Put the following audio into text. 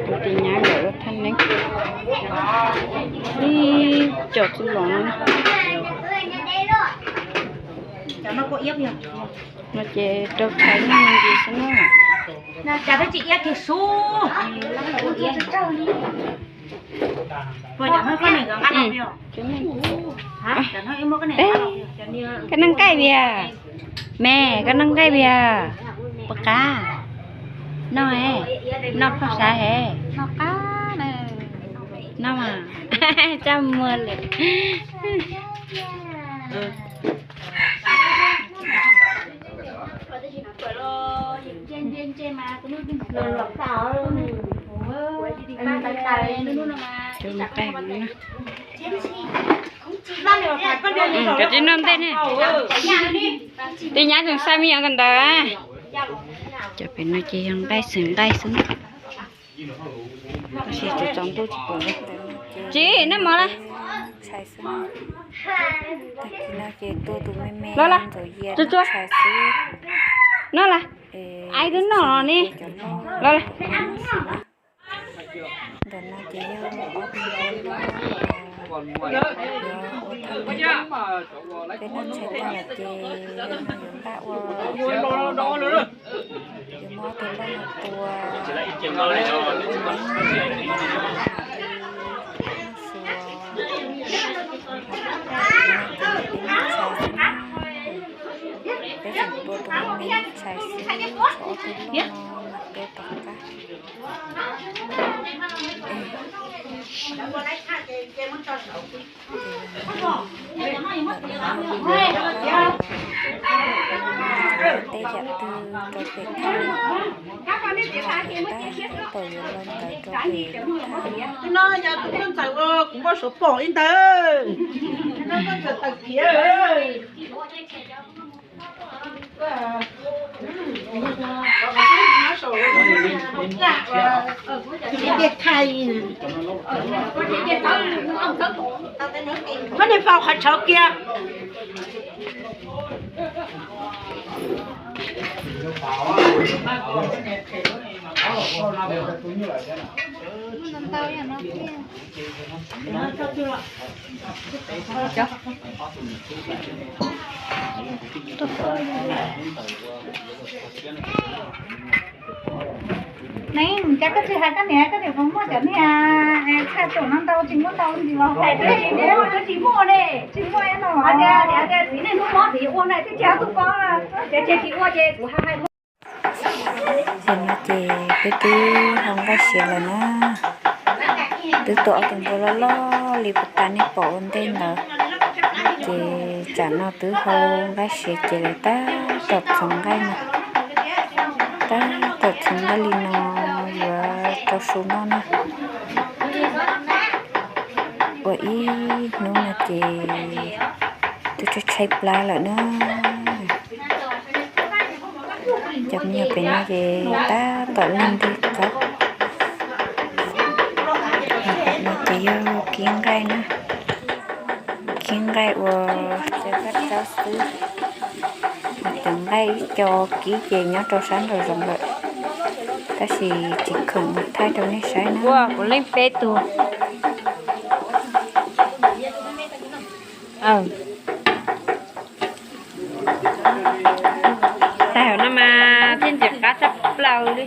Tus tis nyab lawm thaj neeb ib co txuj lom no. No ces rau tshais noj me ntsis xwb na. Koj noj nqaij vias, me, koj noj nqaij vias, puas qab? Noj, noj poj sav he, noj qab, noj mas, txaj muag lawm. Cov tsis noj ntej ne. Tej nyab tseem xa me nyuam kawm ntawv. Cov pem no ces yog nqaij xeem nqaij xwb. Tab sis tsaus ntuj tsis pom. Tsis noj mov lawm. Tag kis no ces tuaj tus me me Ntxawm Yias noj tshais xwb. Noj las, ai twb noj los ne. Los las. Ntawm no ces yog ob tug npua loj, yuav ua thaj neeb. Peb noj tshais tag lawm ces yuav npaj ua, yuav muab ob tug loj no tua, xuas. Peb tseem tua tus me me tshais xwb, tshuav ob tug loj no mam tua tom qab. Tej yam twg rau pem thaj, tab tom yuav los ntawd rau pem lub thaj. Tus no yog tus poj ntxawm uas kuv npau suav pom li ntawd. Koj niag faus qhov tshauv kiag. Neb, cas koj tsis hais koj niam, koj niam puas muaj cov niag tshaj tuam no ntau, tsis muaj ntau ntsis los hais tsis muaj ne, tsis muaj no los tias txiv niaj hnub mob txiv ua na, twb tsis hais tus ko, tias tsis ua ces kuv hais. Tam no ces peb twb hau nqaij siav lawm na, twb tua ob tug npua loj loj li puas tas nej pom ua ntej ntawd. Ces tsam no twb hau nqaij siav ces lawv tab tom txhoov nqaij no, tab tom txhoov nqaij li no yuav rau su noj na. Ua ib hnub no ces twb tshaib tshaib plab lawm na. Cov me nyuam pem no ces tab tom leej ntej qab. Tam no ces yog kib nqaij na, kib nqaij ua cov kab tsawb xwb. Cov nqaij ib co kib ces nyob rau sab nraum zoov lawm, tab sis tsis khoom mus thaij rau nej saib na. Ua kuv leej peb tug. Tag no mas thiaj ntxim qab tshaj plaws li.